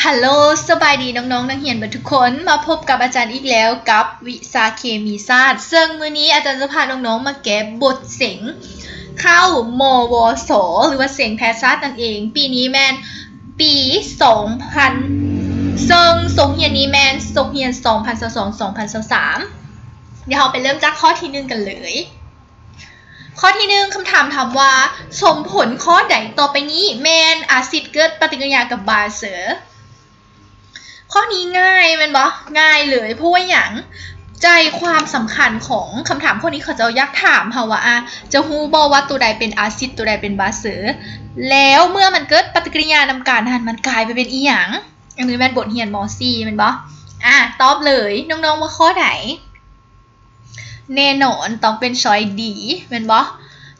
ຮັລໂຫຼ ສະບາຍດີນ້ອງໆນັກຮຽນເບິດທຸກຄົນ, ມາພົບກັບອາຈານອີກແລ້ວກັບວິຊາເຄມີສາດ, ເຊິ່ງມື້ນີ້ອາຈານຈະພານ້ອງໆມາແກ້ບົດເສັງເຂົ້າ ມວສ ຫຼືວ່າເສັງແພດຊາດນັ້ນເອງ. ປີນີ້ແມ່ນປີສອງພັນ ເຊິ່ງສົກຮຽນນີ້ແມ່ນສົກຮຽນສອງພັນຊາວສອງ ສອງພັນຊາວສາມ. ດຽວເຮົາໄປເລີ່ມຈາກຂໍ້ທີໜຶ່ງກັນເລີຍ. ຂໍ້ທີໜຶ່ງ ຄຳຖາມຖາມວ່າ ສົມຜົນຂໍ້ໃດຕໍ່ໄປນີ້ແມ່ນອາຊິດເກີດປະຕິກິລິຍາກັບບາເຊີ? ຂໍ້ນີ້ງ່າຍແມ່ນບໍ່? ງ່າຍເລີຍ. ເພາະວ່າຫຍັງ? ໃຈຄວາມສຳຄັນຂອງຄຳຖາມຂໍ້ນີ້ ເຂົາເຈົ້າຢາກຖາມເຮົາວ່າ ອາ ເຈົ້າຮູ້ບໍ່ວ່າໂຕໃດເປັນອາຊິດ ໂຕໃດເປັນບາເຊີ? ແລ້ວເມື່ອມັນເກີດປະຕິກິລິຍານຳກັນຫັ້ນ ມັນກາຍໄປເປັນອີ່ຫຍັງ? ອັນນີ້ແມ່ນບົດຮຽນ ມໍສີ່ ແມ່ນບໍ່? ອາ ຕອບເລີຍ. ນ້ອງໆວ່າຂໍ້ໃດ? ແນ່ນອນຕ້ອງເປັນຊ້ອຍດີ ແມ່ນບໍ່?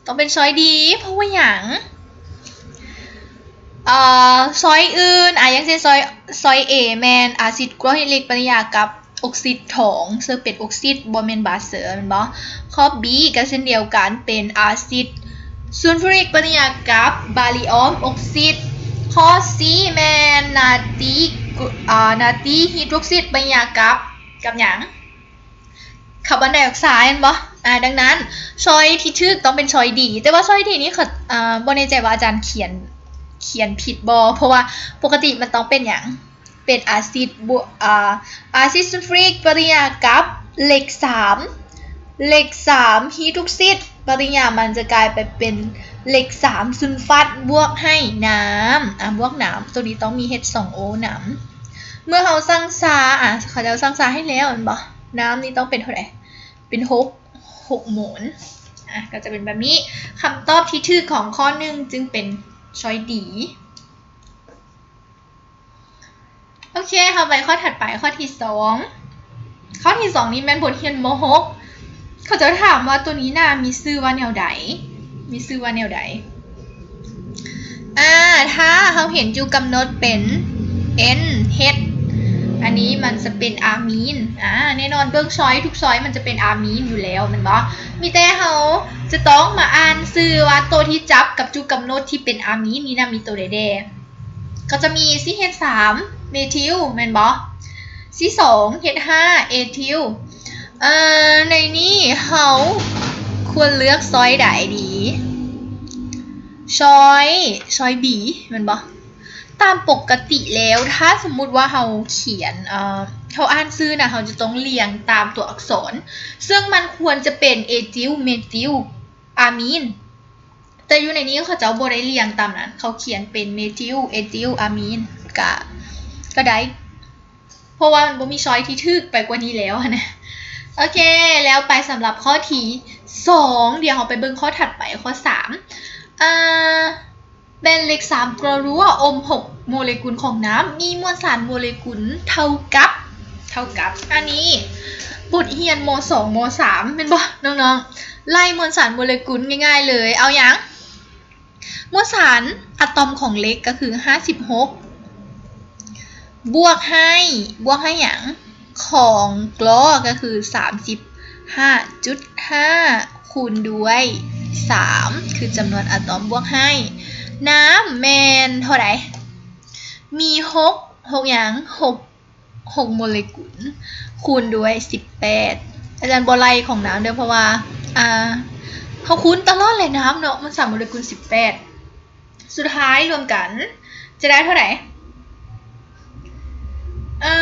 ຕ້ອງເປັນຊ້ອຍດີ ເພາະວ່າຫຍັງ? ເອີ ຊ້ອຍອື່ນ ອາ ຢ່າງເຊັ່ນ ຊ້ອຍ ຊ້ອຍເອ ແມ່ນອາຊິດຄລໍຣິກປະຕິກິລິຍາກັບອົກຊິດທອງ ເຊິ່ງເປັນອົກຊິດ ບໍ່ແມ່ນບາເຊີ ແມ່ນບໍ່? ຂໍ້ບີກໍເຊັ່ນດຽວກັນ ເປັນອາຊິດຊູນຟູຣິກປະຕິກິລິຍາກັບບາຣິອອມອົກຊິດ. ຂໍ້ຊີແມ່ນນາຕີ ອາ ນາຕີຮີດຣອກຊິດປະຕິກິລິຍາກັບ ກັບຫຍັງ? ຄາບອນໄດອອກໄຊ ແມ່ນບໍ່? ອາ ດັ່ງນັ້ນ ຊ້ອຍທີ່ຖືກຕ້ອງເປັນຊ້ອຍດີ ແຕ່ວ່າຊ້ອຍດີນີ້ ເຂົາ ອາ ບໍ່ແນ່ໃຈວ່າອາຈານຂຽນ ຂຽນຜິດບໍ່ ເພາະວ່າປົກກະຕິມັນຕ້ອງເປັນຫຍັງ? ເປັນອາຊິດບວກ ອາ ອາຊິດຊູນຟູຣິກປະຕິກິລິຍາກັບເຫຼັກສາມ ເຫຼັກສາມຮີດຣອກຊິດ ປະຕິກິລິຍາມັນຈະກາຍໄປເປັນເຫຼັກສາມຊູນຟາດບວກໃຫ້ນ້ຳ ອາ ບວກນ້ຳ ໂຕນີ້ຕ້ອງມີເອັດສອງໂອນຳ. ເມື່ອເຮົາຊັ່ງຊາ ອາ ເຂົາເຈົ້າຊັ່ງຊາໃຫ້ແລ້ວແມ່ນບໍ່? ນ້ຳນີ້ຕ້ອງເປັນເທົ່າໃດ? ເປັນຫົກ ຫົກໂມນ. ອາ ກໍຈະເປັນແບບນີ້. ຄຳຕອບທີ່ຖືກຂອງຂໍ້ໜຶ່ງຈຶ່ງເປັນຊ້ອຍດີ. ໂອເຄ ເຮົາໄປຂໍ້ຖັດໄປ ຂໍ້ທີສອງ. ຂໍ້ທີສອງນີ້ແມ່ນບົດຮຽນ ມໍຫົກ ເຂົາເຈົ້າຖາມວ່າໂຕນີ້ນະມີຊື່ວ່າແນວໃດ? ມີຊື່ວ່າແນວໃດ? ອາ ຖ້າເຮົາເຫັນຈຸກຳນົດເປັນ N H ອັນນີ້ມັນຈະເປັນອາມີນ. ອາ ແນ່ນອນ ເບິ່ງຊ້ອຍ ທຸກຊ້ອຍມັນຈະເປັນອາມີນຢູ່ແລ້ວແມ່ນບໍ່? ມີແຕ່ເຮົາຈະຕ້ອງມາອ່ານຊື່ວ່າໂຕທີ່ຈັບກັບຈຸກຳນົດທີ່ເປັນອາມີນນີ້ນະ ມີໂຕໃດແດ່. ກໍຈະມີ C H ສາມ ເມທິວ ແມ່ນບໍ່? C ສອງ H ຫ້າ ເອທິວ. ເອີ ໃນນີ້ເຮົາຄວນເລືອກຊ້ອຍໃດດີ? ຊ້ອຍ ຊ້ອຍ B ແມ່ນບໍ່? ຕາມປົກກະຕິແລ້ວ ຖ້າສົມມຸດວ່າເຮົາຂຽນ ເອີ ເຮົາອ່ານຊື່ນະ ເຮົາຈະຕ້ອງລຽງຕາມຕົວອັກສອນ ເຊິ່ງມັນຄວນຈະເປັນ ເອທິວ ເມທິວ ອາມີນ. ແຕ່ຢູ່ໃນນີ້ເຂົາເຈົ້າບໍ່ໄດ້ລຽງຕາມນັ້ນ ເຂົາຂຽນເປັນເມທິວ ເອທິວ ອາມີນ ກະ ກະໄດ້ ເພາະວ່າມັນບໍ່ມີຊ້ອຍທີ່ຖືກໄປກວ່ານີ້ແລ້ວຫັ້ນນະ. ໂອເຄ ແລ້ວໄປສຳລັບຂໍ້ທີສອງ ດຽວເຮົາໄປເບິ່ງຂໍ້ຖັດໄປ ຂໍ້ສາມ ເອີ ແບນເຫຼັກສາມກລໍຮົ່ວອົມຫົກໂມເລກຸນຂອງນ້ຳ ມີມວນສານໂມເລກຸນເທົ່າກັບ ເທົ່າກັບ ອັນນີ້ບົດຮຽນ ມໍສອງ ມໍສາມ ແມ່ນບໍ່ນ້ອງໆ? ໄລ່ມວນສານໂມເລກຸນງ່າຍໆເລີຍ ເອົາຫຍັງ? ມວນສານອາຕອມຂອງເຫຼັກກໍຄືຫ້າສິບຫົກ ບວກໃຫ້ ບວກໃຫ້ຫຍັງ? ຂອງກລໍກໍຄືສາມສິບຫ້າຈຸດຫ້າ ຄູນດ້ວຍສາມ ຄືຈຳນວນອາຕອມບວກໃຫ້ ນ້ຳແມ່ນເທົ່າໃດ? ມີຫົກ ຫົກຫຍັງ? ຫົກ ຫົກໂມເລກຸນ ຄູນດ້ວຍສິບແປດ. ອາຈານບໍ່ໄລ່ຂອງນ້ຳເດີ້ ເພາະວ່າ ອ່າ ເຮົາຄູນຕະຫຼອດແຫຼະ ນ້ຳເນາະ ມັນສາມໂມເລກຸນສິບແປດ. ສຸດທ້າຍລວມກັນຈະໄດ້ເທົ່າໃດ? ເອີ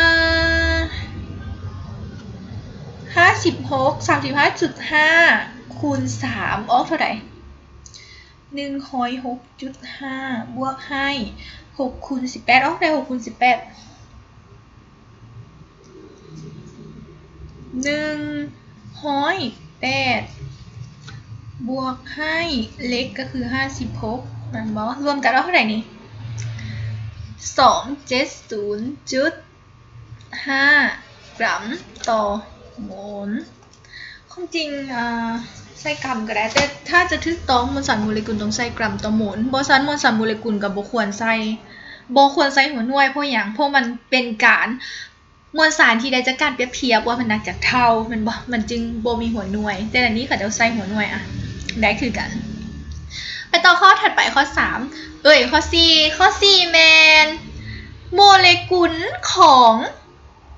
ຫ້າສິບຫົກ ສາມສິບຫ້າຈຸດຫ້າ ຄູນສາມ ອອກເທົ່າໃດ? ໜຶ່ງຮ້ອຍຫົກຈຸດຫ້າ ບວກໃຫ້ຫົກຄູນສິບແປດ ອອກໄດ້ຫົກຄູນສິບແປດ ໜຶ່ງຮ້ອຍແປດ ບວກໃຫ້ເຫຼັກກໍຄືຫ້າສິບຫົກ ແມ່ນບໍ່? ລວມກັນອອກເທົ່າໃດນີ້? ສອງເຈັດສູນຈຸດຫ້າກຣາມຕໍ່ໂມນ. ຄວາມຈິງ ເອີ ໃສ່ກຣາມກໍໄດ້ ແຕ່ຖ້າຈະຖືກຕ້ອງ ມວນສານໂມເລກຸນຕ້ອງໃສ່ກຣາມຕໍ່ໂມນ. ບໍ່ຊັ້ນ ມວນສານໂມເລກຸນກໍບໍ່ຄວນໃສ່ ບໍ່ຄວນໃສ່ຫົວໜ່ວຍ. ເພາະຫຍັງ? ເພາະມັນເປັນການ ມວນສານທີ່ໄດ້ຈາກການປຽບທຽບວ່າມັນໜັກຈັກເທົ່າ ແມ່ນບໍ່? ມັນຈຶ່ງບໍ່ມີຫົວໜ່ວຍ. ແຕ່ໃນນີ້ເຂົາເຈົ້າໃສ່ຫົວໜ່ວຍ ອະ ໄດ້ຄືກັນ. ໄປຕໍ່ຂໍ້ຖັດໄປ ຂໍ້ສາມ ເອີຍ ຂໍ້ສີ່ ຂໍ້ສີ່ແມ່ນ ໂມເລກຸນຂອງ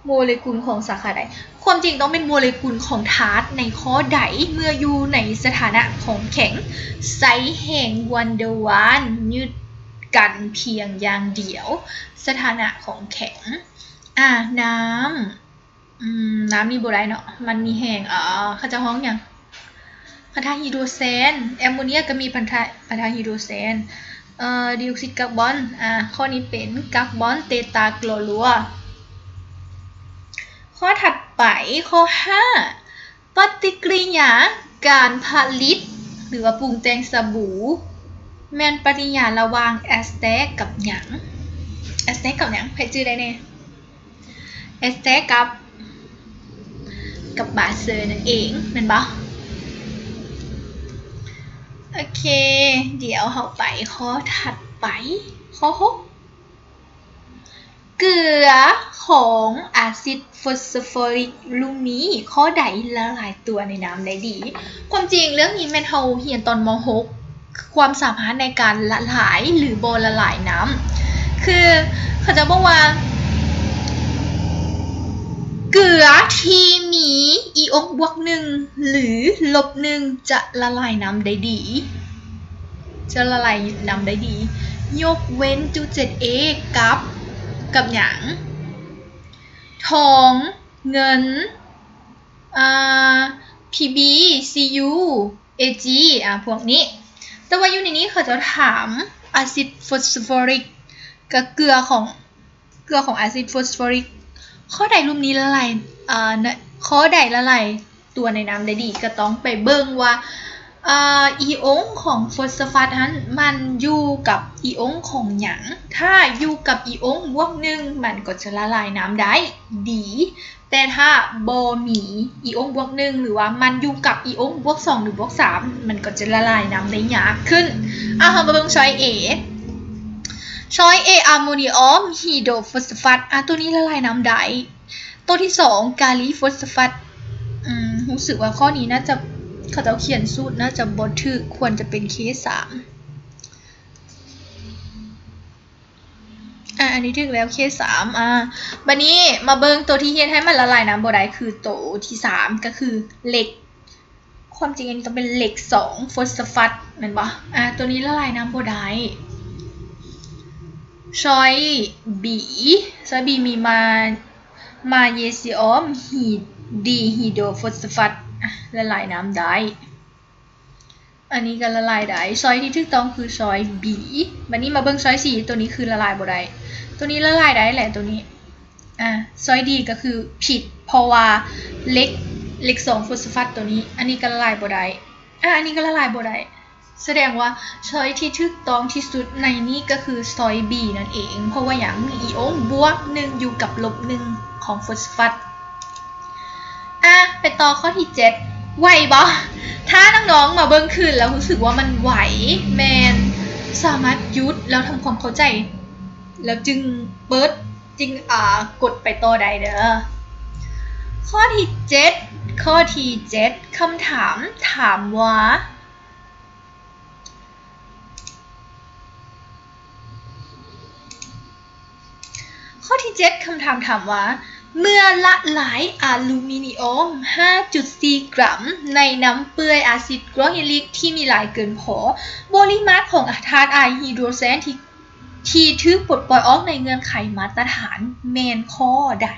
ໂມເລກຸນຂອງສາຂາໃດ? ຄວາມຈິງຕ້ອງເປັນໂມເລກຸນຂອງທາດໃນຂໍ້ໃດ ເມື່ອຢູ່ໃນສະຖານະຂອງແຂງ ໃຊ້ແຮງວັນເດີວານຍຶດກັນພຽງຢ່າງດຽວ. ສະຖານະຂອງແຂງ ອາ ນ້ຳ ອືມ ນ້ຳນີ້ບໍ່ໄດ້ເນາະ ມັນມີແຮງ ເອີ ເຂົາເຈົ້າຮ້ອງຫຍັງ? ປະທະຮີໂດຣແຊນ. ແອມໂມເນຍກໍມີປະທະ ປະທະຮີໂດຣແຊນ. ເອີ ດີອອກຊິດກາບອນ ອາ ຂໍ້ນີ້ເປັນກາບອນເຕຕາໂກລວ. ຂໍ້ຖັດໄປ ຂໍ້ຫ້າ ປະຕິກິລິຍາການຜະລິດ ຫຼືວ່າປຸງແຕ່ງສະບູ ແມ່ນປະຕິກິລິຍາລະຫວ່າງແອສແຕກກັບຫຍັງ? ແອສແຕກກັບຫຍັງ? ໃຜຈື່ໄດ້ແດ່? ແອສແຕກກັບ ກັບບາເຊີນັ້ນເອງ ແມ່ນບໍ່? ໂອເຄ ດຽວເຮົາໄປຂໍ້ຖັດໄປ ຂໍ້ຫົກ ເກືອຂອງອາຊິດຟອສຟໍຣິກລຸ່ມນີ້ ຂໍ້ໃດລະລາຍຕົວໃນນ້ຳໄດ້ດີ? ຄວາມຈິງເລື່ອງນີ້ແມ່ນເຮົາຮຽນຕອນ ມໍຫົກ ຄວາມສາມາດໃນການລະລາຍ ຫຼື ບໍ່ລະລາຍນ້ຳ ຄືເຂົາເຈົ້າບອກວ່າ ເກືອທີ່ມີອີອົງບວກໜຶ່ງ ຫຼື ລົບໜຶ່ງ ຈະລະລາຍນ້ຳໄດ້ດີ ຈະລະລາຍນ້ຳໄດ້ດີ ຍົກເວັ້ນຈຸເຈັດເອ ກັບ ກັບຫຍັງ? ທອງ, ເງິນ, ອາ, ພີບີ, ຊີຢູ, ເອຈີ ອາ ພວກນີ້. ແຕ່ວ່າຢູ່ໃນນີ້ເຂົາເຈົ້າຖາມອາຊິດຟອສຟໍຣິກ ກັບເກືອຂອງ ເກືອຂອງອາຊິດຟອສຟໍຣິກ ຂໍ້ໃດລຸ່ມນີ້ລະລາຍ ເອີ ຂໍ້ໃດລະລາຍຕົວໃນນ້ຳໄດ້ດີ ກໍຕ້ອງໄປເບິ່ງວ່າ ເອີ ອີອົງຂອງຟອສຟອຣັດຫັ້ນ ມັນຢູ່ກັບອີອົງຂອງຫຍັງ? ຖ້າຢູ່ກັບອີອົງບວກໜຶ່ງ ມັນກໍຈະລະລາຍນ້ຳໄດ້ດີ. ແຕ່ຖ້າບໍ່ມີອີອົງບວກໜຶ່ງ ຫຼືວ່າມັນຢູ່ກັບອີອົງບວກສອງ ຫຼື ບວກສາມ ມັນກໍຈະລະລາຍນ້ຳໄດ້ຍາກຂຶ້ນ. ອາ ເຮົາມາເບິ່ງຊ້ອຍເອ ຊ້ອຍເອ ອາໂມນີອອມຮີໂດຟອສຟອຣັດ ອາ ໂຕນີ້ລະລາຍນ້ຳໄດ້. ໂຕທີສອງ ກາລີຟອສຟອຣັດ ອືມ ຮູ້ສຶກວ່າຂໍ້ນີ້ໜ້າຈະ ເຂົາເຈົ້າຂຽນສູດໜ້າຈະບໍ່ຖືກ ຄວນຈະເປັນເຄສາມ. ອາ ອັນນີ້ຖືກແລ້ວ ເຄສາມ ອາ ບາດນີ້ມາເບິ່ງໂຕທີ່ເຮັດໃຫ້ມັນລະລາຍນ້ຳບໍ່ໄດ້ ຄືໂຕທີສາມ ກໍຄືເຫຼັກ ຄວາມຈິງອັນນີ້ຕ້ອງເປັນເຫຼັກສອງຟອສຟອຣັດ ແມ່ນບໍ່? ອາ ໂຕນີ້ລະລາຍນ້ຳບໍ່ໄດ້. ຊ້ອຍບີ ຊ້ອຍບີມີມາ ມາເຍຊີອອມ ຮີ ດີຮີໂດຟອສຟອຣັດ ອາ ລະລາຍນ້ຳໄດ້. ອັນນີ້ກໍລະລາຍໄດ້ ຊ້ອຍທີ່ຖືກຕ້ອງຄືຊ້ອຍບີ. ບາດນີ້ມາເບິ່ງຊ້ອຍຊີ ໂຕນີ້ຄືລະລາຍບໍ່ໄດ້ ໂຕນີ້ລະລາຍໄດ້ແຫຼະ ໂຕນີ້ ອາ ຊ້ອຍດີກໍຄືຜິດ ເພາະວ່າເຫຼັກ ເຫຼັກສອງຟອສຟອຣັດໂຕນີ້ ອັນນີ້ກໍລະລາຍບໍ່ໄດ້ ອາ ອັນນີ້ກໍລະລາຍບໍ່ໄດ້. ສະແດງວ່າຊ້ອຍທີ່ຖືກຕ້ອງທີ່ສຸດໃນນີ້ກໍຄືຊ້ອຍບີນັ້ນເອງ ເພາະວ່າຫຍັງ? ມີອີອົງບວກໜຶ່ງຢູ່ກັບລົບໜຶ່ງຂອງຟອສຟອຣັດ. ອາ ໄປຕໍ່ຂໍ້ທີເຈັດ ໄຫວບໍ່? ຖ້ານ້ອງໆມາເບິ່ງຄືນແລ້ວຮູ້ສຶກວ່າມັນໄຫວ ແມ່ນສາມາດຢຸດແລ້ວທຳຄວາມເຂົ້າໃຈ ແລ້ວຈຶ່ງເປີດ ຈຶ່ງ ອາ ກົດໄປຕໍ່ໄດ້ເດີ້. ຂໍ້ທີເຈັດ ຂໍ້ທີເຈັດ ຄຳຖາມຖາມວ່າ ຂໍ້ທີເຈັດ ຄຳຖາມຖາມວ່າ ເມື່ອລະລາຍອາລູມີນີອອມ ຫ້າຈຸດສີ່ ກຣາມ ໃນນ້ຳເປື່ອຍອາຊິດຄລໍຮິກທີ່ມີຫຼາຍເກີນພໍ, ປະລິມານຂອງທາດອາຍຮີໂດຣແຊນທີ່ ທີ່ຖືກປົດປ່ອຍອອກໃນເງື່ອນໄຂມາດຕະຖານແມ່ນຂໍ້ໃດ?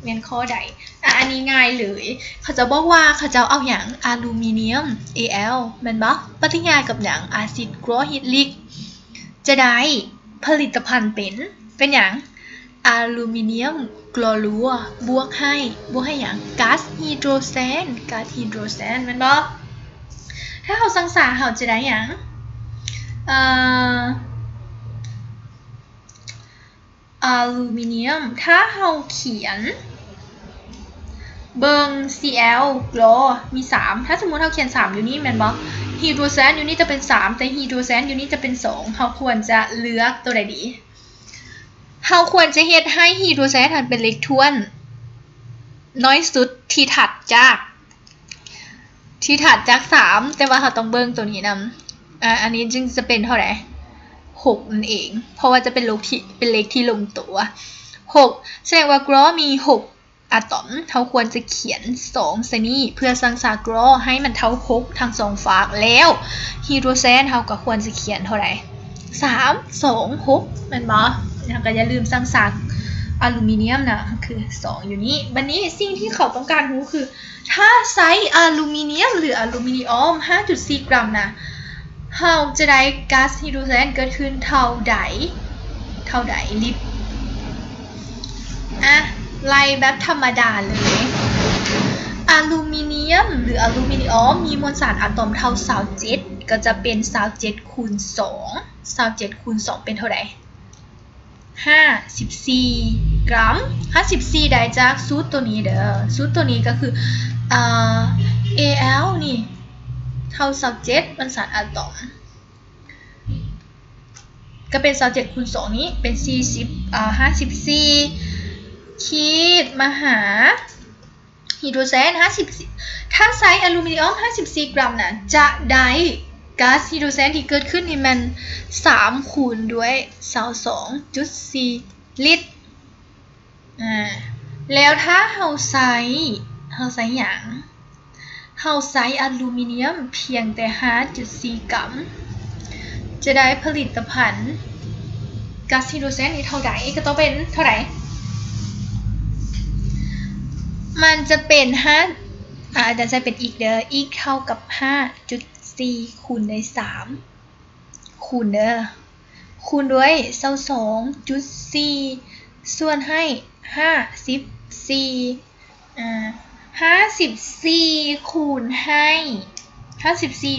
ແມ່ນຂໍ້ໃດ? ອາ ອັນນີ້ງ່າຍເລີຍ ເຂົາເຈົ້າບອກວ່າເຂົາເຈົ້າເອົາຫຍັງ? ອາລູມີນຽມ ເອແອລ ແມ່ນບໍ່? ປະຕິກິລິຍາກັບຫຍັງ? ອາຊິດຄລໍຣິກ ຈະໄດ້ຜະລິດຕະພັນເປັນ ເປັນຫຍັງ? ອາລູມີນຽມໂກລວ ບວກໃຫ້ ບວກໃຫ້ຫຍັງ? ກາສຮີໂດຣແຊນ ກາສຮີໂດຣແຊນ ແມ່ນບໍ່? ຖ້າເຮົາສັງສາເຮົາຈະໄດ້ຫຍັງ? ເອີ ອາລູມີນຽມ ຖ້າເຮົາຂຽນເບິ່ງ ຊີແອລ ໂກລ ມີສາມ ຖ້າສົມມຸດເຮົາຂຽນສາມຢູ່ນີ້ແມ່ນບໍ່? ຮີໂດຣແຊນຢູ່ນີ້ຈະເປັນສາມ ແຕ່ຮີໂດຣແຊນຢູ່ນີ້ຈະເປັນສອງ ເຮົາຄວນຈະເລືອກໂຕໃດດີ? ເຮົາຄວນຈະເຮັດໃຫ້ຮີໂດຣແຊນຫັ້ນເປັນເລກຖ້ວນນ້ອຍສຸດທີ່ຖັດຈາກ ທີ່ຖັດຈາກສາມ ແຕ່ວ່າເຮົາຕ້ອງເບິ່ງໂຕນີ້ນຳ ອາ ອັນນີ້ຈຶ່ງຈະເປັນເທົ່າໃດ? ຫົກນັ້ນເອງ ເພາະວ່າຈະເປັນໂລກທີ່ ເປັນເລກທີ່ລົງຕົວ. ຫົກ ສະແດງວ່າກຣອກມີຫົກອາຕອມ. ເຮົາຄວນຈະຂຽນສອງໃສ່ນີ້ ເພື່ອສ້າງສາກຣອກໃຫ້ມັນເທົ່າຫົກທັງສອງຟາກ ແລ້ວຮີໂດຣເຊນເຮົາກໍຄວນຈະຂຽນເທົ່າໃດ? ສາມ ສອງ ຫົກ ແມ່ນບໍ່? ແລ້ວກໍຢ່າລືມສ້າງສາກອາລູມີນຽມນະ ຄືສອງຢູ່ນີ້. ບັດນີ້ສິ່ງທີ່ເຂົາຕ້ອງການຮູ້ຄື ຖ້າໃຊ້ອາລູມີນຽມ ຫຼື ອາລູມິນຽມ ຫ້າຈຸດສີ່ກຣາມນະ ເຮົາຈະໄດ້ກາສຮີໂດຣເຊນເກີດຂຶ້ນເທົ່າໃດ? ເທົ່າໃດລິດ? ອະ ໄລ່ແບບທຳມະດາເລີຍ. ອາລູມິນຽມ ຫຼື ອາລູມິນຽມ ມີມວນສານອາຕອມເທົ່າຊາວເຈັດ ກໍຈະເປັນຊາວເຈັດຄູນສອງ. ຊາວເຈັດຄູນສອງເປັນເທົ່າໃດ? ຫ້າສິບສີ່ກຣາມ. ຫ້າສິບສີ່ໄດ້ຈາກສູດໂຕນີ້ເດີ. ສູດໂຕນີ້ກໍຄື ເອີ ເອແອລນີ້ເທົ່າຊາວເຈັດ ມັນສານອາຕອມ ກໍເປັນຊາວເຈັດຄູນສອງນີ້ເປັນສີ່ສິບ ເອີ ຫ້າສິບສີ່ ຂີດມາຫາ ຮີໂດຣເຊນຫ້າສິບ ຖ້າໃຊ້ອາລູມິນຽມຫ້າສິບສີ່ກຣາມນະ ຈະໄດ້ກາສຮີໂດຣເຊນທີ່ເກີດຂຶ້ນນີ້ແມ່ນສາມຄູນດ້ວຍຊາວສອງຈຸດສີ່ລິດ. ອາ ແລ້ວຖ້າເຮົາໃຊ້ ເຮົາໃຊ້ຫຍັງ? ເຮົາໃຊ້ອາລູມິນຽມພຽງແຕ່ຫ້າຈຸດສີ່ກຣາມ ຈະໄດ້ຜະລິດຕະພັນກາສຮີໂດຣເຊນນີ້ເທົ່າໃດ? ກໍຕ້ອງເປັນເທົ່າໃດ? ມັນຈະເປັນຫ້າ ອາ ອາຈານໃສ່ເປັນອີກເດີ ອີກເທົ່າກັບຫ້າຈຸດສີ່ຄູນດ້ວຍສາມ ຄູນເດີ ຄູນດ້ວຍຊາວສອງຈຸດສີ່ ສ່ວນໃຫ້ຫ້າສິບສີ່ ອາ ຫ້າສິບສີ່ຄູນໃຫ້ ຫ້າສິບສີ່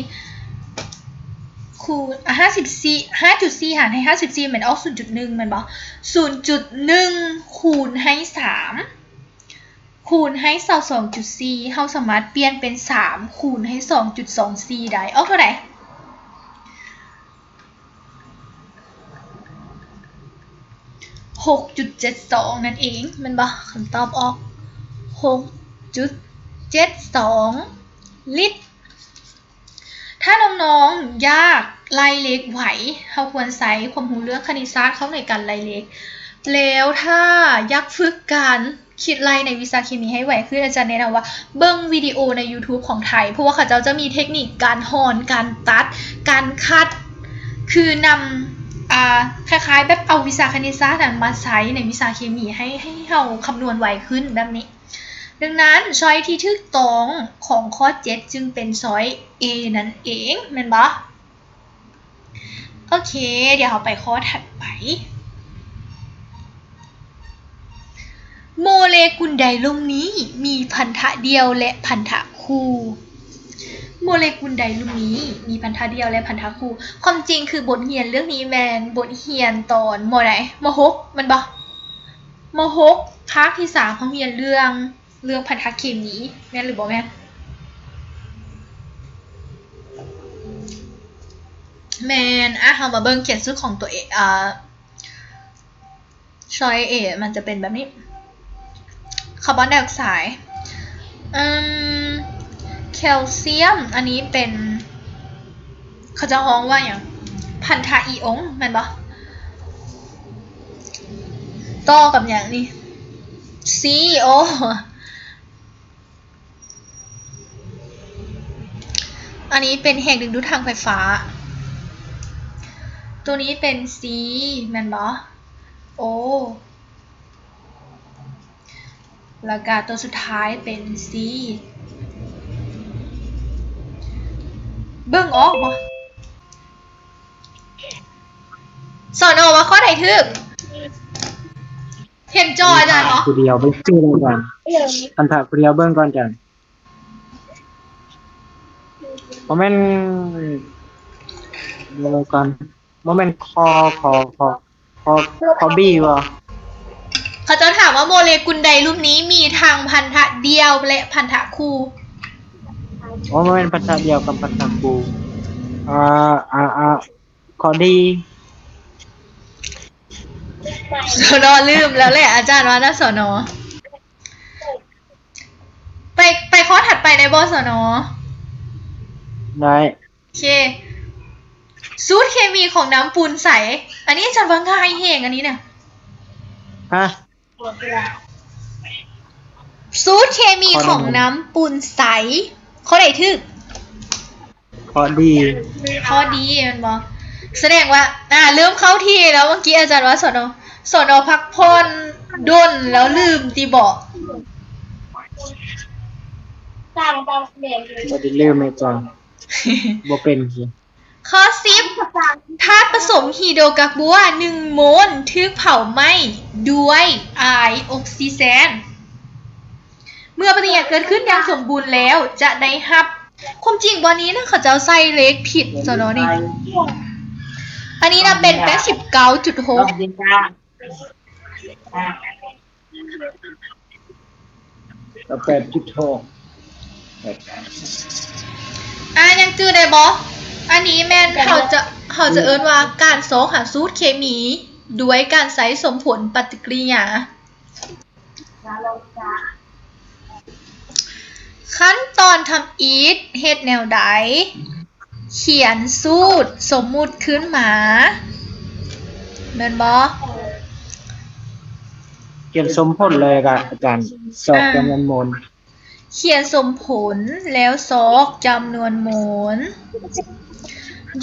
ຄູນ ອາ ຫ້າສິບສີ່ ຫ້າຈຸດສີ່ຫານໃຫ້ຫ້າສິບສີ່ ແມ່ນອອກສູນຈຸດໜຶ່ງແມ່ນບໍ່? ສູນຈຸດໜຶ່ງຄູນໃຫ້ສາມ ຄູນໃຫ້ຊາວສອງຈຸດສີ່ ເຮົາສາມາດປ່ຽນເປັນສາມຄູນໃຫ້ສອງຈຸດສອງສີ່ໄດ້ ອອກເທົ່າໃດ? ຫົກຈຸດເຈັດສອງນັ້ນເອງແມ່ນບໍ່? ຄຳຕອບອອກຫົກຈຸດເຈັດສອງລິດ. ຖ້ານ້ອງໆຢາກໄລ່ເລກໄວ ເຮົາຄວນໃຊ້ຄວາມຮູ້ເລື່ອງຄະນິດສາດເຂົ້າໃນການໄລ່ເລກ. ແລ້ວຖ້າຢາກຝຶກການຄິດໄລ່ໃນວິຊາເຄມີໃຫ້ໄວຂຶ້ນ ອາຈານແນະນຳວ່າເບິ່ງວິດີໂອໃນ YouTube ຂອງໄທ ເພາະວ່າເຂົາເຈົ້າຈະມີເທັກນິກການຮ່ອນ ການຕັດ ການຄັດ ຄືນຳ ອາ ຄ້າຍໆແບບເອົາວິຊາຄະນິດສາດນັ້ນມາໃຊ້ໃນວິຊາເຄມີ ໃຫ້ ໃຫ້ເຮົາຄຳນວນໄວຂຶ້ນແບບນີ້. ດັ່ງນັ້ນ ຊ້ອຍທີ່ຖືກຕ້ອງຂອງຂໍ້ເຈັດຈຶ່ງເປັນຊ້ອຍ A ນັ້ນເອງ ແມ່ນບໍ່? ໂອເຄ ດຽວເຮົາໄປຂໍ້ຖັດໄປ. ໂມເລກຸນໃດລຸ່ມນີ້ມີພັນທະດ່ຽວ ແລະ ພັນທະຄູ່? ໂມເລກຸນໃດລຸ່ມນີ້ມີພັນທະດ່ຽວ ແລະ ພັນທະຄູ່? ຄວາມຈິງຄືບົດຮຽນເລື່ອງນີ້ແມ່ນບົດຮຽນຕອນ ມໍໃດ? ມໍຫົກ ແມ່ນບໍ່? ມໍຫົກ ພາກທີສາມ ເຮົາຮຽນເລື່ອງ ເລື່ອງພັນທະເຄມີ ແມ່ນຫຼືບໍ່ແມ່ນ? ແມ່ນ. ອະ ເຮົາມາເບິ່ງຂຽນສູດຂອງຕົວເອງ ອາ ຊ້ອຍ A ມັນຈະເປັນແບບນີ້ ຄາບອນໄດອອກໄຊ ອືມ ແຄລຊຽມ ອັນນີ້ເປັນ ເຂົາເຈົ້າຮ້ອງວ່າຫຍັງ? ພັນທະອີອົງ ແມ່ນບໍ່? ຕໍ່ກັບຫຍັງນີ້? C O ອັນນີ້ເປັນແຮງດຶງດູດທາງໄຟຟ້າ. ໂຕນີ້ເປັນ C ແມ່ນບໍ່? O ແລ້ວກະໂຕສຸດທ້າຍເປັນ C ເບິ່ງອອກບໍ່? ສນ ວ່າຂໍ້ໃດຖືກ? ເຫັນຈໍອາຈານບໍ່? ຜູ້ດຽວເບິ່ງຊື່ແລ້ວກັນ ອັນຖ້າຜູ້ດຽວເບິ່ງກ່ອນຈັງ ບໍ່ແມ່ນ ເບິ່ງກ່ອນ ບໍ່ແມ່ນຂໍ້ ຂໍ້ ຂໍ້ ຂໍ້ ຂໍ້ B ບໍ່? ເຂົາເຈົ້າຖາມວ່າໂມເລກຸນໃດລຸ່ມນີ້ມີທັງພັນທະດ່ຽວ ແລະ ພັນທະຄູ່? ໂອ້ ບໍ່ແມ່ນພັນທະດ່ຽວກັບພັນທະຄູ່ ອາ ອາ ອາ ຂໍ້ D ສນ ລືມແລ້ວແຫຼະ ອາຈານວ່ານະ ສນ ໄປ ໄປຂໍ້ຖັດໄປໄດ້ບໍ່ ສນ? ໄດ້. ໂອເຄ. ສູດເຄມີຂອງນ້ຳປູນໃສ. ອັນນີ້ອາຈານວ່າງ່າຍແຮງ ອັນນີ້ນະ. ຮະ? ສູດເຄມີຂອງນ້ຳປູນໃສ. ຂໍ້ໃດຖືກ? ຂໍ້ດີ. ຂໍ້ດີແມ່ນບໍ່? ສະແດງວ່າ ອ່າ ເລີ່ມເຂົ້າທີ່ແລ້ວ. ເມື່ອກີ້ອາຈານວ່າ ສນ ສນ ພັກຜ່ອນດົນແລ້ວລືມຕິເບາະ? ບໍ່ໄດ້ລືມແມ່ນຫຍັງ ບໍ່ເປັນ. ຂໍ້ສິບ ທາດປະສົມຮີໂດກາບົວໜຶ່ງໂມນຖືກເຜົາໄໝ້ດ້ວຍອາຍອົກຊີແຊນ. ເມື່ອປະຕິກິລິຍາເກີດຂຶ້ນຢ່າງສົມບູນແລ້ວ ຈະໄດ້ຮັບ ຄວາມຈິງບ່ອນນີ້ນະ ເຂົາເຈົ້າໃສ່ເລກຜິດຊະເນາະນີ້. ອັນນີ້ນະເປັນແປດສິບເກົ້າຈຸດຫົກ. ແປດຈຸດຫົກ. ອ່າ ຍັງຈື່ໄດ້ບໍ່? ອັນນີ້ແມ່ນເຂົາຈະ ເຂົາຈະເອີ້ນວ່າການຊອກຫາສູດເຄມີດ້ວຍການໃຊ້ສົມຜົນປະຕິກິລິຍາ. ຂັ້ນຕອນທຳອິດເຮັດແນວໃດ? ຂຽນສູດສົມມຸດຂຶ້ນມາ ແມ່ນບໍ່? ຂຽນສົມຜົນເລີຍກະ ອາຈານ ຊອກຈຳນວນໂມນ. ຂຽນສົມຜົນແລ້ວຊອກຈຳນວນໂມນ.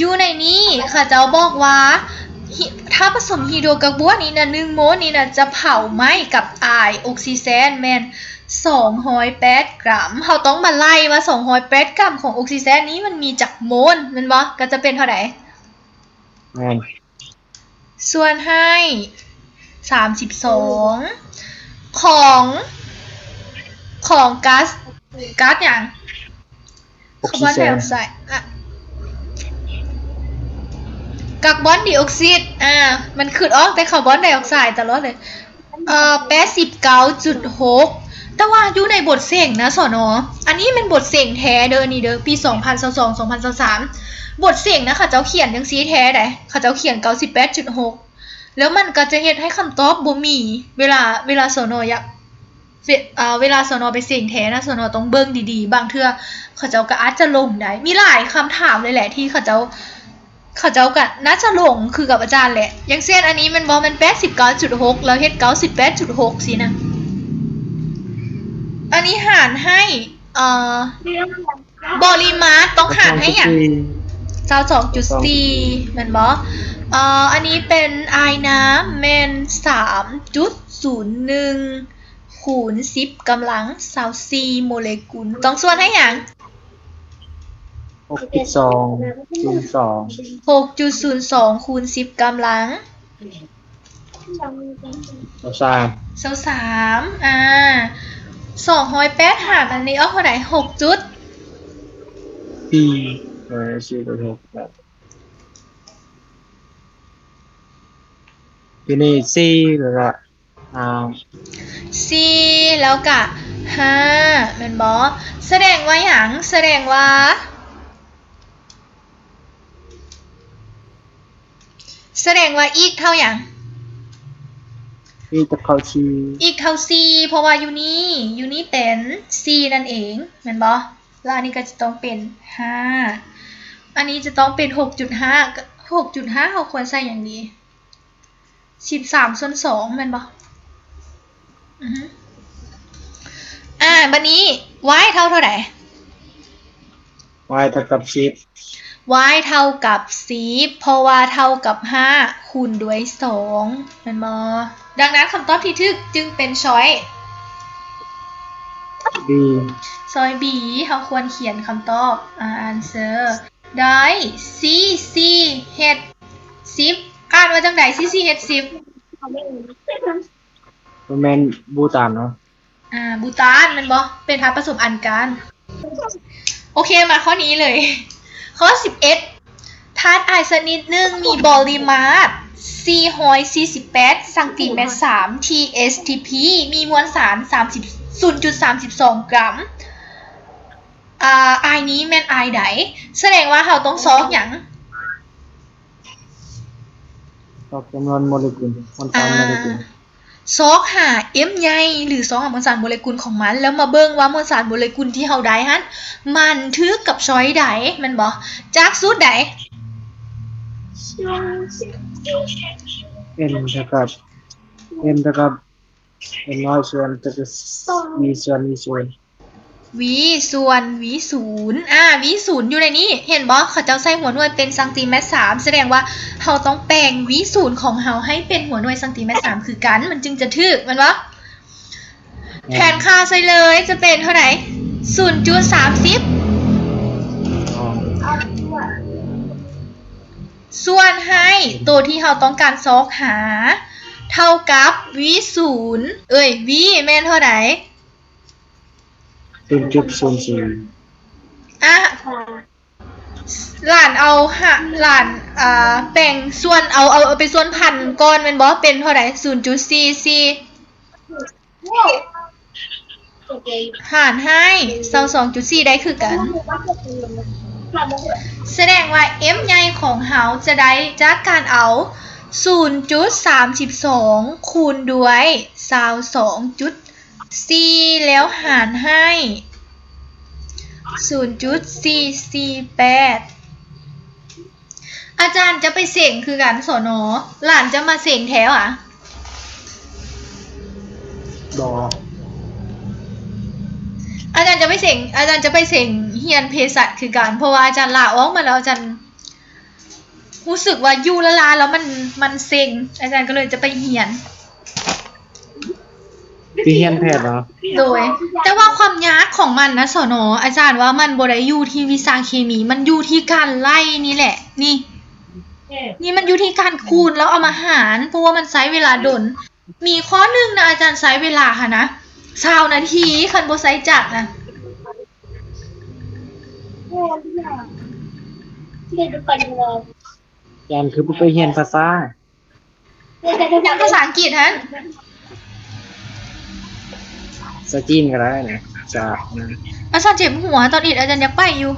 ຢູ່ໃນນີ້ເຂົາເຈົ້າບອກວ່າ ທາດປະສົມຮີໂດກາບົວນີ້ນະ ໜຶ່ງໂມນນີ້ນະ ຈະເຜົາໄໝ້ກັບອາຍອົກຊີແຊນແມ່ນສອງຮ້ອຍແປດກຣາມ. ເຮົາຕ້ອງມາໄລ່ວ່າສອງຮ້ອຍແປດກຣາມຂອງອົກຊີແຊນນີ້ມັນມີຈັກໂມນ ແມ່ນບໍ່? ກໍຈະເປັນເທົ່າໃດ? ແມ່ນ. ສ່ວນໃຫ້ສາມສິບສອງ ຂອງ ຂອງກາສ ກາສຫຍັງ? ຄາບອນໄດອອກໄຊດ ອາ ກາບອນໄດອອກໄຊດ ອາ ມັນຄຶດອອກແຕ່ຄາບອນໄດອອກໄຊດຕະຫຼອດເລີຍ. ເອີ ແປດສິບເກົ້າຈຸດຫົກ ແຕ່ວ່າຢູ່ໃນບົດເສັງນະ ສນ ອັນນີ້ແມ່ນບົດເສັງແທ້ເດີ ນີ້ເດີ ປີສອງພັນຊາວສອງ ສອງພັນຊາວສາມ ບົດເສັງນະ ເຂົາເຈົ້າຂຽນຈັ່ງຊີ້ແທ້ໃດ໋ ເຂົາເຈົ້າຂຽນເກົ້າສິບແປດຈຸດຫົກ ແລ້ວມັນກໍຈະເຮັດໃຫ້ຄຳຕອບບໍ່ມີ ເວລາ ເວລາ ສນ ຢາກ ເວ ເອີ ເວລາ ສນ ໄປເສັງແທ້ນະ ສນ ຕ້ອງເບິ່ງດີໆ ບາງເທື່ອເຂົາເຈົ້າກໍອາດຈະຫຼົງໄດ້ ມີຫຼາຍຄຳຖາມເລີຍແຫຼະ ທີ່ເຂົາເຈົ້າ ເຂົາເຈົ້າກໍໜ້າຈະຫຼົງຄືກັບອາຈານແຫຼະ. ຢ່າງເຊັ່ນອັນນີ້ແມ່ນບໍ່ ມັນແປດສິບເກົ້າຈຸດຫົກ ແລ້ວເຮັດເກົ້າສິບແປດຈຸດຫົກຊີ້ນະ. ອັນນີ້ຫານໃຫ້ ເອີ ບໍລິມາດຕ້ອງຫານໃຫ້ຫຍັງ? ຊາວສອງຈຸດສີ່ ແມ່ນບໍ່? ເອີ ອັນນີ້ເປັນອາຍນ້ຳແມ່ນສາມຈຸດສູນໜຶ່ງ ຄູນສິບກຳລັງຊາວສີ່ໂມເລກຸນ ຕ້ອງສ່ວນໃຫ້ຫຍັງ? ຫົກຈຸດສອງ ຄູນສອງ ຫົກຈຸດສູນສອງ ຄູນສິບກຳລັງ ຊາວສາມ ຊາວສາມ ອາ ສອງຮ້ອຍແປດຫານອັນນີ້ອອກເທົ່າໃດ? ຫົກຈຸດ ສີ່ ເອີ ສີ່ຈຸດຫົກ ຢູ່ນີ້ສີ່ ແລ້ວກໍ ຫ້າ ສີ່ ແລ້ວກະ ຫ້າ ແມ່ນບໍ່? ສະແດງວ່າຫຍັງ? ສະແດງວ່າ ສະແດງວ່າ x ເທົ່າຫຍັງ? x ເທົ່າສີ່ x ເທົ່າສີ່ ເພາະວ່າຢູ່ນີ້ ຢູ່ນີ້ເປັນສີ່ນັ້ນເອງ ແມ່ນບໍ່? ແລ້ວອັນນີ້ກໍຈະຕ້ອງເປັນ ຫ້າ ອັນນີ້ຈະຕ້ອງເປັນ ຫົກຈຸດຫ້າ ຫົກຈຸດຫ້າ ເຮົາຄວນໃສ່ຫຍັງດີ? ສິບສາມສ່ວນສອງ ແມ່ນບໍ່? ອືຮຶ ອາ ບາດນີ້ y ເທົ່າເທົ່າໃດ? y ເທົ່າກັບສິບ y ເທົ່າກັບສິບ ເພາະວ່າເທົ່າກັບຫ້າຄູນດ້ວຍສອງ ແມ່ນບໍ່? ດັ່ງນັ້ນຄຳຕອບທີ່ຖືກຈຶ່ງເປັນຊ້ອຍ b ຊ້ອຍ b ເຮົາຄວນຂຽນຄຳຕອບ ອາ answer ໄດ້ C C H ສິບ ອ່ານວ່າຈັ່ງໃດ? C C H ສິບ ບໍ່ແມ່ນບູຕານເນາະ? ອາ ບູຕານແມ່ນບໍ່? ເປັນທາດປະສົມອັນການ. ໂອເຄ ມາຂໍ້ນີ້ເລີຍ. ຂໍ້ສິບເອັດ ທາດອາຍຊະນິດໜຶ່ງມີບໍລິມາດສີ່ຮ້ອຍສີ່ສິບແປດຊັງຕີແມັດສາມ T H T P ມີມວນສານສາມສິບ ສູນຈຸດສາມສິບສອງກຣາມ. ອາ ອາຍນີ້ແມ່ນອາຍໃດ? ສະແດງວ່າເຮົາຕ້ອງຊອກຫຍັງ? ຊອກຈຳນວນໂມເລກຸນ ມວນສານໂມເລກຸນ. ຊອກຫາ M ໃຫຍ່ ຫຼື ຊອກຫາມວນສານໂມເລກຸນຂອງມັນ ແລ້ວມາເບິ່ງວ່າມວນສານໂມເລກຸນທີ່ເຮົາໄດ້ຫັ້ນ ມັນຖືກກັບຊ້ອຍໃດ ແມ່ນບໍ່? ຈາກສູດໃດ? N ເທົ່າກັບ N ເທົ່າກັບ N ນ້ອຍສ່ວນ V ສ່ວນ V ສ່ວນ V ສ່ວນ V ສູນ ອາ V ສູນຢູ່ໃນນີ້ ເຫັນບໍ່? ເຂົາເຈົ້າໃສ່ຫົວໜ່ວຍເປັນຊັງຕີແມັດສາມ ສະແດງວ່າເຮົາຕ້ອງແປງ V ສູນຂອງເຮົາໃຫ້ເປັນຫົວໜ່ວຍຊັງຕີແມັດສາມຄືກັນ ມັນຈຶ່ງຈະຖືກ ແມ່ນບໍ່? ແທນຄ່າໃສ່ເລີຍ ຈະເປັນເທົ່າໃດ? ສູນຈຸດສາມສິບ ສ່ວນໃຫ້ໂຕທີ່ເຮົາຕ້ອງການຊອກຫາ ເທົ່າກັບ V ສູນ ເອີຍ V ແມ່ນເທົ່າໃດ? ສູນຈຸດສູນສີ່ ອະ ຫຼານເອົາ ຫຼານ ອາ ແປງສ່ວນ ເອົາ ເອົາ ເອົາໄປສ່ວນພັນກ່ອນແມ່ນບໍ່? ເປັນເທົ່າໃດ? ສູນຈຸດສີ່ສີ່ ຫານໃຫ້ຊາວສອງຈຸດສີ່ ໄດ້ຄືກັນ. ສະແດງວ່າ M ໃຫຍ່ຂອງເຮົາຈະໄດ້ຈາກການເອົາສູນຈຸດສາມສິບສອງ ຄູນດ້ວຍຊາວສອງຈຸດສີ່ ແລ້ວຫານໃຫ້ສູນຈຸດສີ່ສີ່ແປດ. ອາຈານຈະໄປເສັງຄືກັນ ສນ. ຫຼານຈະມາເສັງແທ້ຫວາ? ບໍ່. ອາຈານຈະໄປເສັງ ອາຈານຈະໄປເສັງຮຽນເພສັດຄືກັນ ເພາະວ່າອາຈານລາອອກມາແລ້ວ ອາຈານຮູ້ສຶກວ່າຢູ່ລ້າໆ ແລ້ວມັນ ມັນເຊັງ ອາຈານກໍເລີຍຈະໄປຮຽນ. ຊິຮຽນແພດເນາະ. ໂດຍ ແຕ່ວ່າຄວາມຍາກຂອງມັນນະ ສນ ອາຈານວ່າມັນບໍ່ໄດ້ຢູ່ທີ່ວິຊາເຄມີ ມັນຢູ່ທີ່ການໄລ່ນີ້ແຫຼະ ນີ້ ນີ້ມັນຢູ່ທີ່ການຄູນ ແລ້ວເອົາມາຫານ ເພາະວ່າມັນໃຊ້ເວລາດົນ. ມີຂໍ້ໜຶ່ງນະ ອາຈານໃຊ້ເວລາຫັ້ນນະ ຊາວນາທີ ຄັນບໍ່ໃຊ້ຈັກນະ. ອາຈານຄືບໍ່ໄປຮຽນພາສາ? ຮຽນພາສາອັງກິດຫັ້ນ. ພາສາຈີນກໍໄດ້ນະ ຈະ ອາຈານເຈັບຫົວ ຕອນນີ້ອາຈານຢາກໄປຢູ່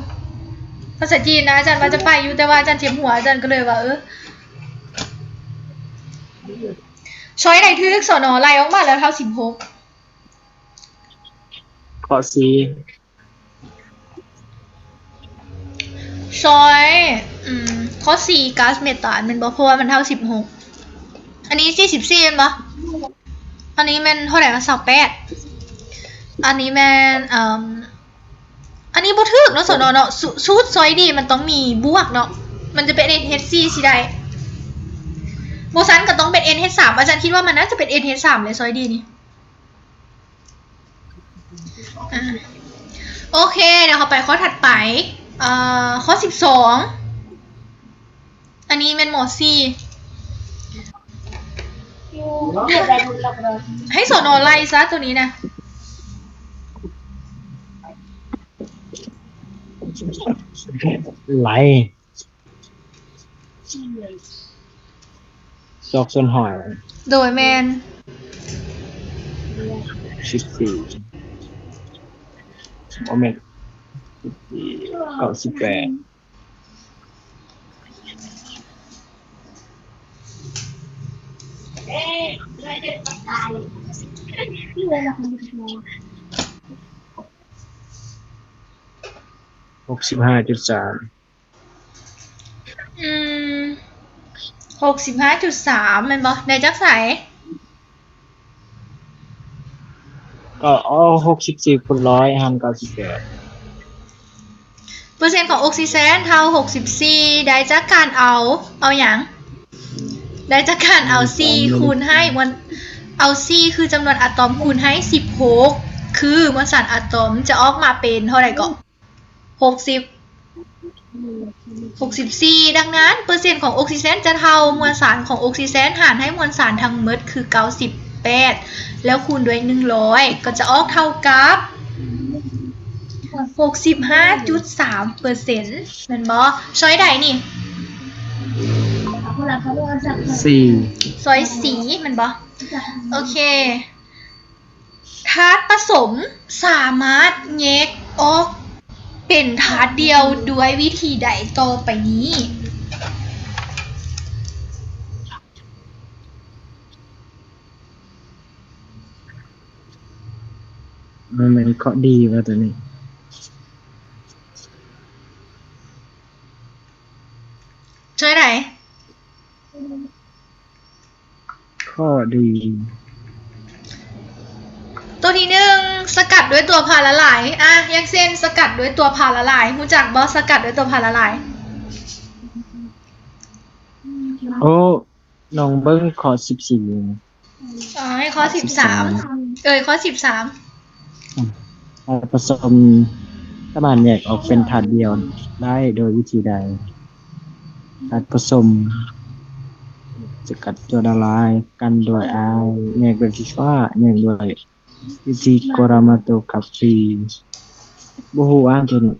ພາສາຈີນນະ ອາຈານວ່າຈະໄປຢູ່ ແຕ່ວ່າອາຈານເຈັບຫົວ ອາຈານກໍເລີຍວ່າ ເອີ ຊ້ອຍໃດຖືກ ສນ ໄລ່ອອກມາແລ້ວເທົ່າສິບຫົກ. ຂໍ້ສີ່ ຊ້ອຍ ອືມ ຂໍ້ສີ່ ກາສເມຕານແມ່ນບໍ່? ເພາະວ່າມັນເທົ່າສິບຫົກ. ອັນນີ້ສີ່ສິບສີ່ແມ່ນບໍ່? ອັນນີ້ແມ່ນເທົ່າໃດວະ? ຊາວແປດ. ອັນນີ້ແມ່ນ ເອີ່ມ ອັນນີ້ບໍ່ຖືກເນາະ ສນ ເນາະ. ສູດ ສູດຊ້ອຍດີມັນຕ້ອງມີບວກເນາະ ມັນຈະເປັນ N H ສີ່ຊິໄດ້ ບໍ່ຊັ້ນກໍຕ້ອງເປັນ N H ສາມ. ອາຈານຄິດວ່າມັນໜ້າຈະເປັນ N H ສາມແຫຼະ ຊ້ອຍດີນີ້. ອາ ໂອເຄ ດຽວເຮົາໄປຂໍ້ຖັດໄປ ເອີ ຂໍ້ສິບສອງ ອັນນີ້ແມ່ນ ມ.ສີ່ ໃຫ້ ສນ ໄລ່ຊະ ໂຕນີ້ນະ ໄລ່ ຊອກສ່ວນຮ້ອຍ. ໂດຍ ແມ່ນ ສິບສີ່ ບໍ່ແມ່ນ ສິບສີ່ ເກົ້າສິບແປດ. ຫົກສິບຫ້າຈຸດສາມ. ອືມ ຫົກສິບຫ້າຈຸດສາມ ແມ່ນບໍ່? ໄດ້ຈາກໃສ? ກໍເອົາຫົກສິບສີ່ຄູນຮ້ອຍຫານເກົ້າສິບແປດ. ເປີເຊັນຂອງອົກຊີແຊນເທົ່າຫົກສິບສີ່ ໄດ້ຈາກການເອົາ ເອົາຫຍັງ? ໄດ້ຈາກການເອົາສີ່ຄູນໃຫ້ມວນ ເອົາສີ່ຄືຈຳນວນອາຕອມຄູນໃຫ້ສິບຫົກ ຄືມວນສານອາຕອມຈະອອກມາເປັນເທົ່າໃດເກາະ? ຫົກສິບ ຫົກສິບສີ່. ດັ່ງນັ້ນ ເປີເຊັນຂອງອົກຊີແຊນຈະເທົ່າມວນສານຂອງອົກຊີແຊນຫານໃຫ້ມວນສານທັງໝົດຄືເກົ້າສິບແປດ ແລ້ວຄູນດ້ວຍໜຶ່ງຮ້ອຍ ກໍຈະອອກເທົ່າກັບຫົກສິບຫ້າຈຸດສາມເປີເຊັນ ແມ່ນບໍ່? ຊ້ອຍໃດນີ້? ສີ່ ຊ້ອຍສີ່ ແມ່ນບໍ່? ໂອເຄ. ທາດປະສົມສາມາດແຍກອອກເປັນທາດດຽວດ້ວຍວິທີໃດຕໍ່ໄປນີ້? ມັນແມ່ນຂໍ້ດີວ່າຕົວນີ້ ຊ່ອຍໃດ? ຂໍ້ດີ. ຕົວທີໜຶ່ງ ສະກັດດ້ວຍຕົວພາລະລາຍ. ອາ ຢ່າງເຊັ່ນ ສະກັດດ້ວຍຕົວພາລະລາຍ. ຮູ້ຈັກບໍ່ ສະກັດດ້ວຍຕົວພາລະລາຍ? ໂອ້ ລອງເບິ່ງຂໍ້ສິບສີ່. ເອີ ຂໍ້ສິບສາມ ເອີ ຂໍ້ສິບສາມ ທາດປະສົມສາມາດແຍກອອກເປັນທາດດຽວໄດ້ໂດຍວິທີໃດ? ທາດປະສົມ ສະກັດຕົວລະລາຍ ກັ່ນດ້ວຍອາຍ ແຍກດ້ວຍໄຟຟ້າ ແຍກດ້ວຍວິທີໂຄຣາມາໂຕກຣາຟີ. ບໍ່ຮູ້ອ່ານຕົວນີ້.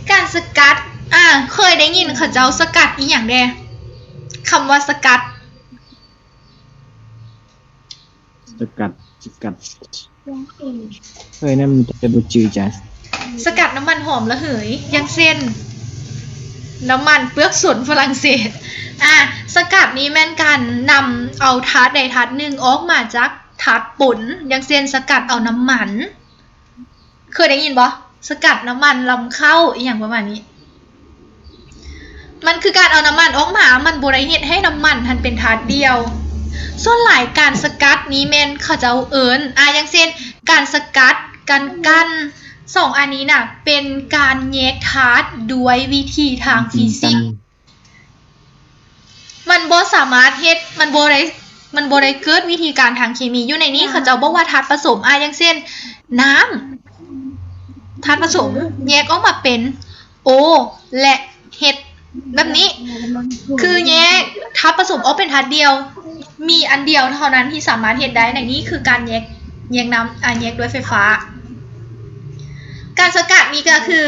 ການສະກັດ ອາ ເຄີຍໄດ້ຍິນເຂົາເຈົ້າສະກັດອີ່ຫຍັງແດ່? ຄຳວ່າສະກັດ ສະກັດ ສະກັດ ເຄີຍນຳ ແຕ່ບໍ່ຈື່ຈັກ. ສະກັດນ້ຳມັນຫອມລະເຫີຍ ຢ່າງເຊັ່ນ ນ້ຳມັນເປືອກສົນຝຣັ່ງເສດ. ອາ ສະກັດນີ້ແມ່ນການນຳເອົາທາດໃດທາດໜຶ່ງອອກມາຈາກທາດປົນ ຢ່າງເຊັ່ນ ສະກັດເອົານ້ຳມັນ ເຄີຍໄດ້ຍິນບໍ່? ສະກັດນ້ຳມັນລຳເຂົ້າ ອີ່ຫຍັງປະມານນີ້. ມັນຄືການເອົານ້ຳມັນອອກມາ, ມັນບໍ່ໄດ້ເຮັດໃຫ້ນ້ຳມັນຫັ້ນເປັນທາດດຽວ. ສ່ວນຫຼາຍການສະກັດນີ້ແມ່ນເຂົາເຈົ້າເອີ້ນ ອາ ຢ່າງເຊັ່ນ ການສະກັດ, ການກັ່ນ, ສອງອັນນີ້ນະ ເປັນການແຍກທາດດ້ວຍວິທີທາງຟີຊິກ. ມັນບໍ່ສາມາດເຮັດ ມັນບໍ່ໄດ້ ມັນບໍ່ໄດ້ເກີດວິທີການທາງເຄມີ. ຢູ່ໃນນີ້ເຂົາເຈົ້າບອກວ່າທາດປະສົມ ອາ ຢ່າງເຊັ່ນ ນ້ຳ ທາດປະສົມແຍກອອກມາເປັນໂອ ແລະ ເຮັດ ແບບນີ້ ຄືແຍກທາດປະສົມອອກເປັນທາດດຽວ ມີອັນດຽວເທົ່ານັ້ນທີ່ສາມາດເຮັດໄດ້. ໃນນີ້ຄືການແຍກ ແຍກນ້ຳ ອາ ແຍກດ້ວຍໄຟຟ້າ. ການສະກັດນີ້ກໍຄື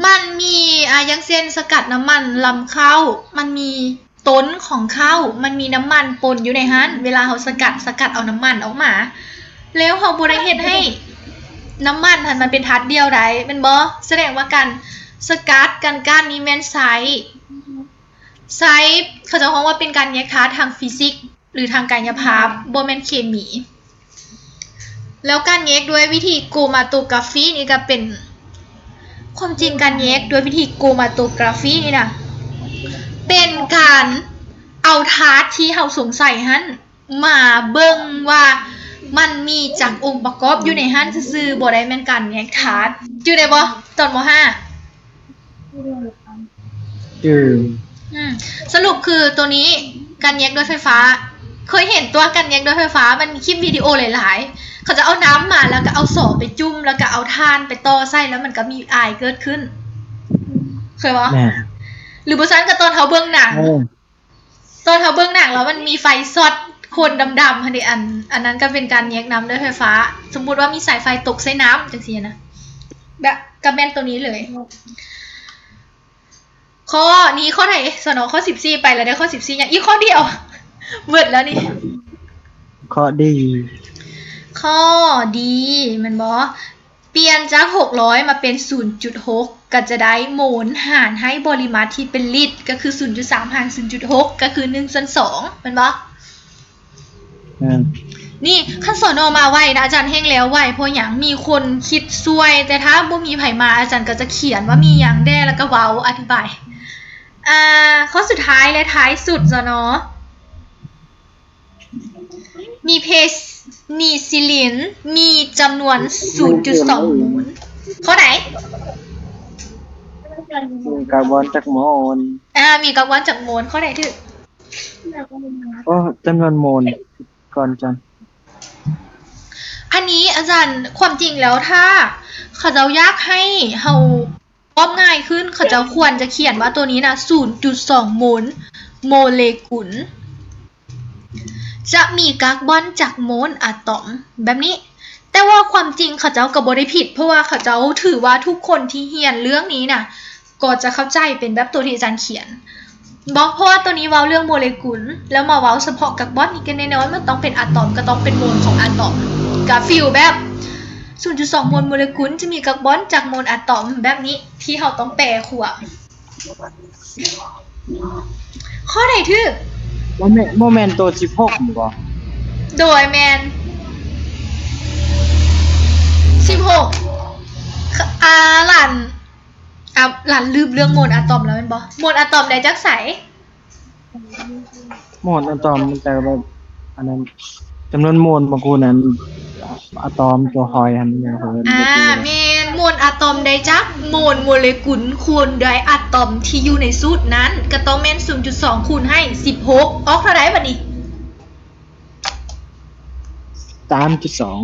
ມັນມີ ອາ ຢ່າງເຊັ່ນ ສະກັດນ້ຳມັນລຳເຂົ້າ ມັນມີຕົ້ນຂອງເຂົ້າ ມັນມີນ້ຳມັນປົນຢູ່ໃນຫັ້ນ. ເວລາເຮົາສະກັດ ສະກັດເອົານ້ຳມັນອອກມາ ແລ້ວເຮົາບໍ່ໄດ້ເຮັດໃຫ້ນ້ຳມັນຫັ້ນມັນເປັນທາດດຽວໄດ້ ແມ່ນບໍ່? ສະແດງວ່າການສະກັດ ການກັ່ນນີ້ແມ່ນໃຊ້ ໃຊ້ ເຂົາເຈົ້າຮ້ອງວ່າເປັນການແຍກທາດທາງຟີຊິກ ຫຼື ທາງກາຍະພາບ ບໍ່ແມ່ນເຄມີ. ແລ້ວການແຍກດ້ວຍວິທີໂຄຣມາໂຕກຣາຟີນີ້ກໍເປັນ ຄວາມຈິງການແຍກດ້ວຍວິທີໂຄຣມາໂຕກຣາຟີນີ້ນະ ເປັນການເອົາທາດທີ່ເຮົາສົງໄສຫັ້ນມາເບິ່ງວ່າມັນມີຈັກອົງປະກອບຢູ່ໃນຫັ້ນຊື່ໆ ບໍ່ໄດ້ແມ່ນການແຍກທາດ. ຈື່ໄດ້ບໍ່ ຕອນ ມໍຫ້າ? ອືມ ສະຫຼຸບຄືໂຕນີ້ ການແຍກດ້ວຍໄຟຟ້າ ເຄີຍເຫັນຕົວການແຍກດ້ວຍໄຟຟ້າ ມັນມີຄລິບວິດີໂອຫຼາຍໆ ເຂົາຈະເອົານ້ຳມາ ແລ້ວກໍເອົາສໍໄປຈຸ້ມ ແລ້ວກໍເອົາຖ່ານໄປຕໍ່ໃສ່ ແລ້ວມັນກໍມີອາຍເກີດຂຶ້ນ ເຄີຍບໍ່? ແມ່ນ ຫຼືບໍ່ຊັ້ນກໍຕອນເຮົາເບິ່ງໜັງ ຕອນເຮົາເບິ່ງໜັງແລ້ວມັນມີໄຟຊັອດຄົນດຳໆຫັ້ນເດ ອັນ ອັນນັ້ນກໍເປັນການແຍກນ້ຳດ້ວຍໄຟຟ້າ. ສົມມຸດວ່າມີສາຍໄຟຕົກໃສ່ນ້ຳຈັ່ງຊີ້ນະ ແບບ ກໍແມ່ນໂຕນີ້ເລີຍ. ຂໍ້ນີ້ ຂໍ້ໃດ ສະເນາະ? ຂໍ້ສິບສີ່ໄປແລ້ວເດີ ຂໍ້ສິບສີ່ຍັງອີກຂໍ້ດຽວ ເບິດແລ້ວນີ້. ຂໍ້ດີ ຂໍ້ດີ ແມ່ນບໍ່? ປ່ຽນຈາກຫົກຮ້ອຍມາເປັນສູນຈຸດຫົກ ກໍຈະໄດ້ໂມນຫານໃຫ້ບໍລິມາດທີ່ເປັນລິດ ກໍຄືສູນຈຸດສາມຫານສູນຈຸດຫົກ ກໍຄືໜຶ່ງສ່ວນສອງ ແມ່ນບໍ່? ແມ່ນ. ນີ້ ຄັນ ສນ ມາໄວນະ ອາຈານແຮ່ງແລ້ວໄວ ເພາະຫຍັງ? ມີຄົນຄິດຊ່ວຍ ແຕ່ຖ້າບໍ່ມີໃຜມາ ອາຈານກໍຈະຂຽນວ່າມີຫຍັງແດ່ ແລ້ວກໍເວົ້າອະທິບາຍ. ອ່າ ຂໍ້ສຸດທ້າຍ ແລະ ທ້າຍສຸດ ສນ ມີເພນີຊິລິນ ມີຈຳນວນສູນຈຸດສອງໂມນ. ຂໍ້ໃດ? ມີກາບອນຈັກໂມນ? ອ່າ ມີກາບອນຈັກໂມນ? ຂໍ້ໃດຖືກ? ໂອ້ ຈຳນວນໂມນກ່ອນຈັນ. ອັນນີ້ອາຈານ ຄວາມຈິງແລ້ວ ຖ້າເຂົາເຈົ້າຢາກໃຫ້ເຮົາ ຄວາມງ່າຍຂຶ້ນ ເຂົາເຈົ້າຄວນຈະຂຽນວ່າໂຕນີ້ນະ ສູນຈຸດສອງໂມນໂມເລກຸນ ຈະມີກາບອນຈັກໂມນອາຕອມ ແບບນີ້. ແຕ່ວ່າຄວາມຈິງເຂົາເຈົ້າກໍບໍ່ໄດ້ຜິດ ເພາະວ່າເຂົາເຈົ້າຖືວ່າທຸກຄົນທີ່ຮຽນເລື່ອງນີ້ນະ ກໍຈະເຂົ້າໃຈເປັນແບບໂຕທີ່ອາຈານຂຽນ. ບໍ່ ເພາະວ່າໂຕນີ້ເວົ້າເລື່ອງໂມເລກຸນ ແລ້ວມາເວົ້າສະເພາະກາບອນນີ້ ກໍແນ່ນອນມັນຕ້ອງເປັນອາຕອມ ກໍຕ້ອງເປັນໂມນຂອງອາຕອມ. ກະຟີລແບບ ສູນຈຸດສອງໂມນໂມເລກຸນຈະມີກາບອນຈັກໂມນອາຕອມ ແບບນີ້ ທີ່ເຮົາຕ້ອງແປຂວາມ. ຂໍ້ໃດຖືກ? ບໍ່ແມ່ນ ບໍ່ແມ່ນໂຕສິບຫົກນີ້ບໍ? ໂດຍ ແມ່ນ ສິບຫົກ. ອາ ຫຼານ ອາ ຫຼານລືມເລື່ອງໂມນອາຕອມແລ້ວແມ່ນບໍ? ໂມນອາຕອມໄດ້ຈາກໃສ? ໂມນອາຕອມ ແຕ່ແບບ ອັນນັ້ນ ຈຳນວນໂມນ ບາງຄູນນັ້ນ ອາຕອມຕົວຫອຍຫັ້ນ ແມ່ນບໍ່? ອ່າ ແມ່ນ ໂມນອາຕອມໄດ້ຈາກໂມນໂມເລກຸນຄູນດ້ວຍອາຕອມທີ່ຢູ່ໃນສູດນັ້ນ ກໍຕ້ອງແມ່ນ ສູນຈຸດສອງ ຄູນໃຫ້ ສິບຫົກ ອອກເທົ່າໃດບັດນີ້? ສາມຈຸດສອງ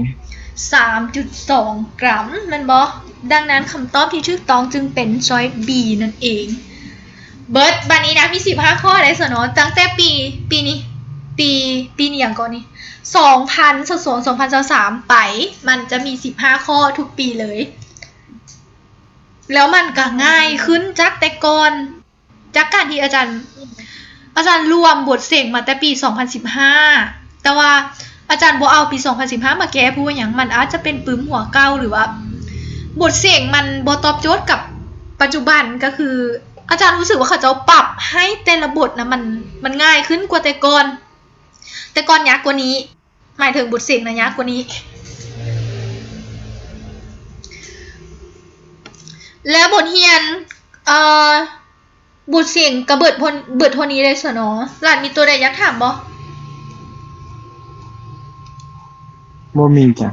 ສາມຈຸດສອງ ກຣາມ ແມ່ນບໍ່? ດັ່ງນັ້ນ ຄຳຕອບທີ່ຖືກຕ້ອງຈຶ່ງເປັນຊ້ອຍ B ນັ້ນເອງ. ເບິດ ບັດນີ້ນະ ມີ ສິບຫ້າ ຂໍ້ໄດ້ຊະເນາະ ຕັ້ງແຕ່ປີ ປີນີ້ ປີ ປີນີ້ຫຍັງເກາະນີ້ ສອງພັນຊາວສອງ ສອງພັນຊາວສາມ ໄປ ມັນຈະມີ ສິບຫ້າ ຂໍ້ທຸກປີເລີຍ ແລ້ວມັນກໍງ່າຍຂຶ້ນຈາກແຕ່ກ່ອນ ຈາກການທີ່ອາຈານ ອາຈານລວມບົດເສັງມາແຕ່ປີ ສອງພັນສິບຫ້າ ແຕ່ວ່າອາຈານບໍ່ເອົາປີ ສອງພັນສິບຫ້າ ມາແກ້ ເພາະວ່າຫຍັງ? ມັນອາດຈະເປັນປຶ້ມຫົວເກົ່າ ຫຼືວ່າບົດເສັງມັນບໍ່ຕອບໂຈດກັບປັດຈຸບັນ ກໍຄືອາຈານຮູ້ສຶກວ່າເຂົາເຈົ້າປັບໃຫ້ແຕ່ລະບົດນະ ມັນ ມັນງ່າຍຂຶ້ນກວ່າແຕ່ກ່ອນ ແຕ່ກ່ອນຍາກກວ່ານີ້ ໝາຍເຖິງບົດເສັງນະ ຍາກກວ່ານີ້. ແລ້ວບົດຮຽນ ເອີ ບົດເສັງກໍເບິດ ເບິດເທົ່ານີ້ໄດ້ຊະເນາະ. ຫຼານມີຕົວໃດຢາກຖາມບໍ່? ບໍ່ມີຈ້ະ.